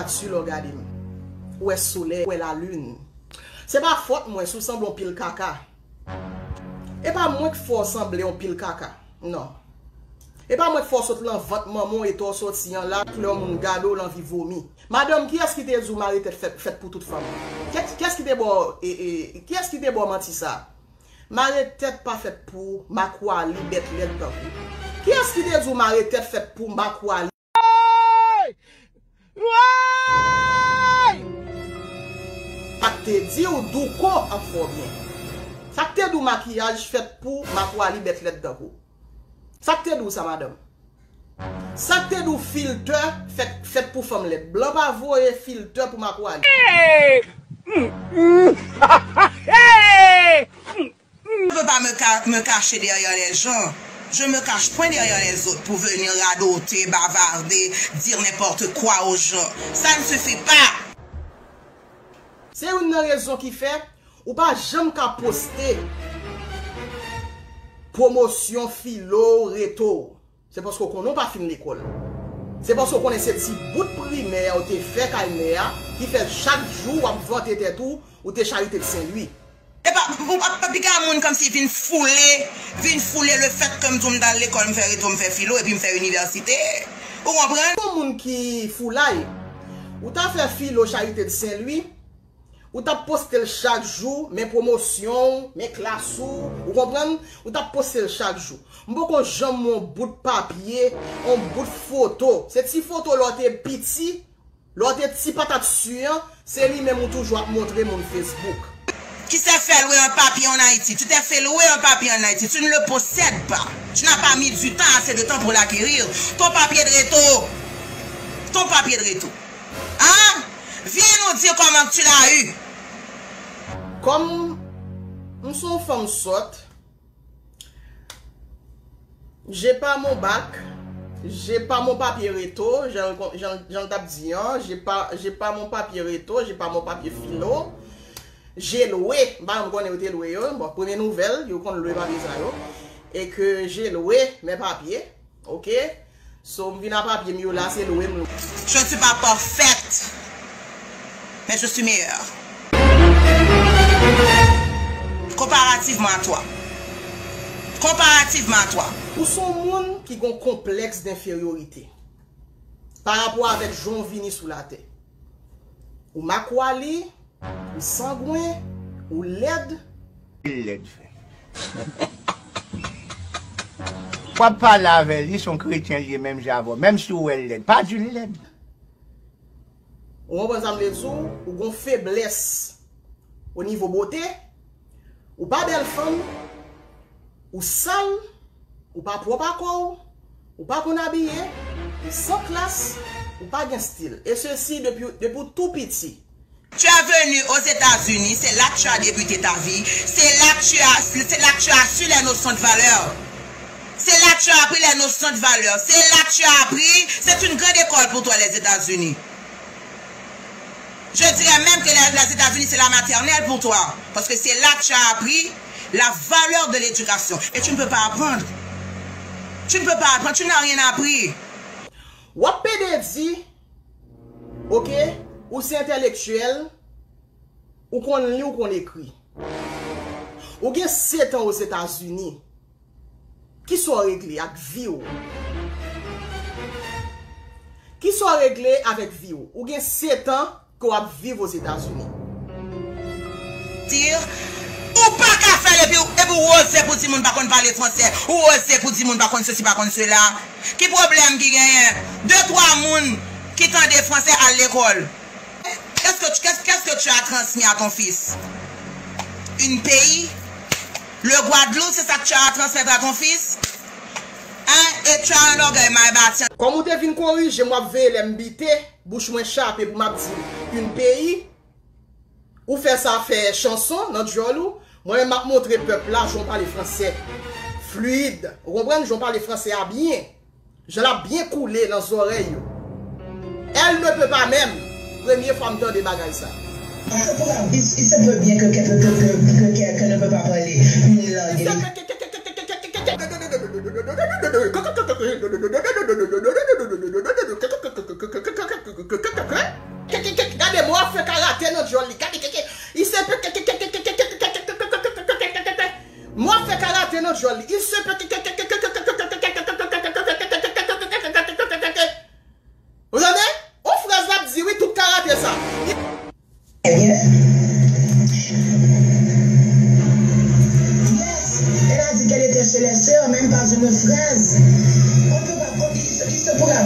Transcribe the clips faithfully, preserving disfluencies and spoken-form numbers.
Nati lè w gade m. Ou wè solèy, ou wè lalin. Se pa fòt mwen si w sanble yon pil kaka. E pa mwen k fè w sanble yon pil kaka. Non. E pa mwen k fè w sot lan vant manman w, eta w soti an la, k lè yon moun gade w, l anvi vomi. Madanm, kiyès ki te di w mare tèt fèt, fèt pou tout fanm? Kiyès, kiyès ki te ba w, e, e, kiyès ki te ba w manti sa? Mare tèt pa fèt pou makwali bèt lèd tankou. Kiyès ki te di w mare tèt fèt pou makwali? Sa k te di w douko ap fè w byen? Sa k te di w makiyaj fèt pou makwali bèt lèd tankou? Sa k te di w sa, madanm? Sa k te di w filtè fèt, fèt pou fanm lèd? Blan pa voye filtè pou makwali. Je ne veux pas me, ca- me cacher derrière les gens. Je ne me cache point derrière les autres pour venir radoter, bavarder, dire n'importe quoi aux gens. Ça ne se fait pas. Se youn nan rezon ki fè ou pa janm ka poste pwomosyon filo w, reto w. Se paske w konnen w pa fin lekòl. Se paske w konnen se ti bout primè ou te fè kay mè a ki fè chak jou w ap vante tèt ou, ou te Charite de Sen Lwi. Epa, ou pa piga moun kòmsi vin foule, vin foule le fèt ke m di w m t al lekòl, m fè reto, m fè filo, epi m fè inivèsite. Ou konprann? Yon moun ki foulay, ou ta fè filo Charite de Sen Lwi, ou t ap poste l chak jou, men pwomosyon w, men klas ou, ou konprann? Ou t ap poste l chak jou. M poko janm wè yon bout papye, yon bout foto. Se ti foto lè w te piti, lè w te ti patat si an, se li menm ou toujou ap montre moun Facebook. Qui s'est fait louer un papier en Haïti? Tu t'es fait louer un papier en Haïti. Tu ne le possèdes pas. Tu n'as pas mis du temps, assez de temps pour l'acquérir. Ton papier de reto. Ton papier de reto. Hein? Viens nous dire comment tu l'as eu. Kòm m se yon fanm sòt, j'ai pas mon bac, j'ai pas mon papier reto, jan l t ap di an, j'ai pas, j'ai pas mon papier reto, j'ai pas mon papier filo, j'ai loué, m pa menm konnen yo te lwe yo, bon, premye nouvèl, yo konn lwe papye sa yo, et que j'ai loué mes papiers, ok? So, m vin a papye m yo la, se lwe m lwe. Je ne suis pas parfaite, mais je suis meilleure. Comparativement à toi. Comparativement à toi. Ou se yon moun ki gen yon konplèks denferyorite pa rapò avèk jan w vini sou latè. Ou makwali, ou sangwen, ou lèd. Lèd frè. W ap pale avè li, se yon kretyen li ye menm jan avè w, menm si w wè l lèd. Pa di l lèd. Ou konprann sa m vle di w? Ou gen yon feblès o nivo bote, ou pa bèl fanm, ou sal, ou pa pwòp a kò w, ou pa konn abiye, ou san klas, ou pa gen stil. E sesi depi, depi w tou piti. Tu es venu aux États-Unis, c'est là que tu as débuté ta vie, c'est là que tu as, c'est là que tu as su les notions de valeur. C'est là que tu as appris les notions de valeur. C'est là que tu as appris, c'est une grande école pour toi, les États-Unis. Je dirais même que les, les États-Unis, c'est la maternelle pour toi. Parce que c'est là que tu as appris la valeur de l'éducation. Et tu ne peux pas apprendre. Tu ne peux pas apprendre, tu n'as rien appris. W ap pede di, oke, ou se entèlektyèl, ou konn li, ou konn ekri. Ou gen sèt an Ozetazini. Kisa w regle ak vi w? Kisa w regle avèk vi w? Ou gen sèt an ke w ap viv Ozetazini. Dir, ou pa ka fè l epi, epi w oze pou di moun pa konn pale fransè, ou oze pou di moun pa konn sesi, pa konn sela. Ki pwoblèm ki genyen? De twa moun ki tande fransè al lekòl. Qu'est-ce que tu, qu'est-ce, qu'est-ce que tu as transmis à ton fils? Un pays? Le Guadeloupe, c'est ça que tu as à transmettre à ton fils? Hein? Et tu as un orgueil mal bâti. Kòm ou te vin korije m, w ap veye lè m bite, bouch mwen chape pou m ap di un pays. Ou fè sa fè chanson nan djòl ou, mwen menm m ap montre pèp la jan w pale fransè fluid. Ou konprann? Jan w pale fransè a byen. Jan l ap byen koule nan zòrèy yo. Elle ne peut pas même. Premye fwa m tande bagay sa. Il se peut bien que, que, que, que, que, que, que ne peut pas parler une langue.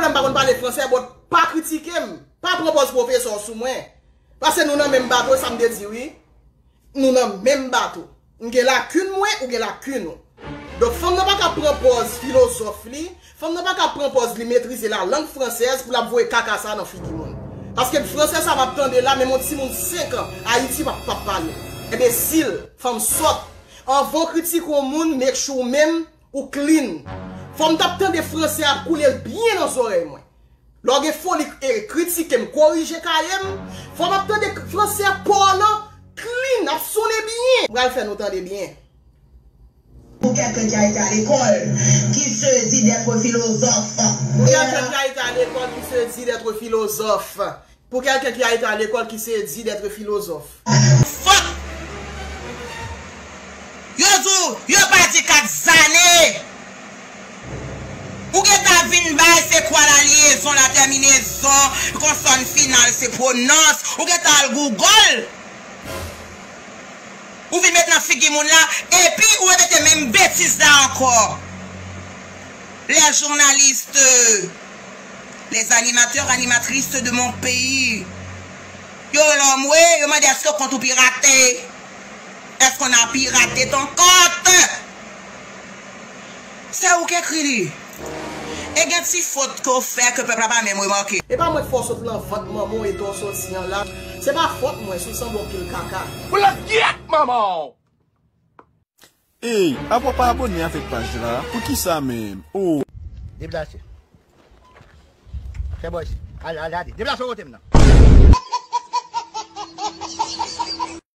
pwoblèm, m pa konn pale fransè, but pa kritike m. Pa pran pòz pwofesè sou mwen. Paske nou nan menm bato, sa m te di wi. Nou nan menm bato. M gen lakin mwen, ou gen lakin ou. Donk, fanm nan pa ka pran pòz filozòf li, fanm nan pa ka pran pòz li metrize lalang fransèz pou l ap voye kaka sa nan figi moun. Paske fransè sa m ap tande la, menm yon timoun senk an, Ayiti p ap, p ap pale. Enbesil, fanm sòt. Anvan w kritike yon moun, make sure ou menm, ou clean. Fò m t ap tande fransè ap koule l byen nan zòrèy mwen. Lè w gen foli e kritike m, korije kaye m, fò m ap tande fransè pa w lan clean, ap sonnen byen. M pral fè nou tande byen. Pour quelqu'un qui a été à l'école, qui se dit d'être philosophe. Pour quelqu'un qui a été à l'école, qui se dit d'être philosophe. Pour quelqu'un qui a été à l'école, qui se dit d'être philosophe. Fuck! Yo di w, yo pa di kat zane. Ou gentan vin bay c'est quoi la liaison, la terminaison, konsòn final, se pwonons. Ou gentan al Google. Ou vin met nan figi moun la, epi ou repete menm betiz la ankò. Les journalistes, les animateurs, animatrices de mon pays, yo lanmwe, yo mande èske kont ou pirate? Est-ce qu'on a piraté ton compte? Se ou ki ekri li. E gen ti fot ke w fè ke pèp la pa menm remake. E pa mwen k fè w sot lan vant manman w e tan w soti an la. Se pa fòt mwen si w sanble yon pil kaka. Blagyèt manman w! Ey, apa w pa abone avèk paj la? Poukisa menm? Oh. Deplase. Fè bòz. Al, al gade. Deplase w kote m nan.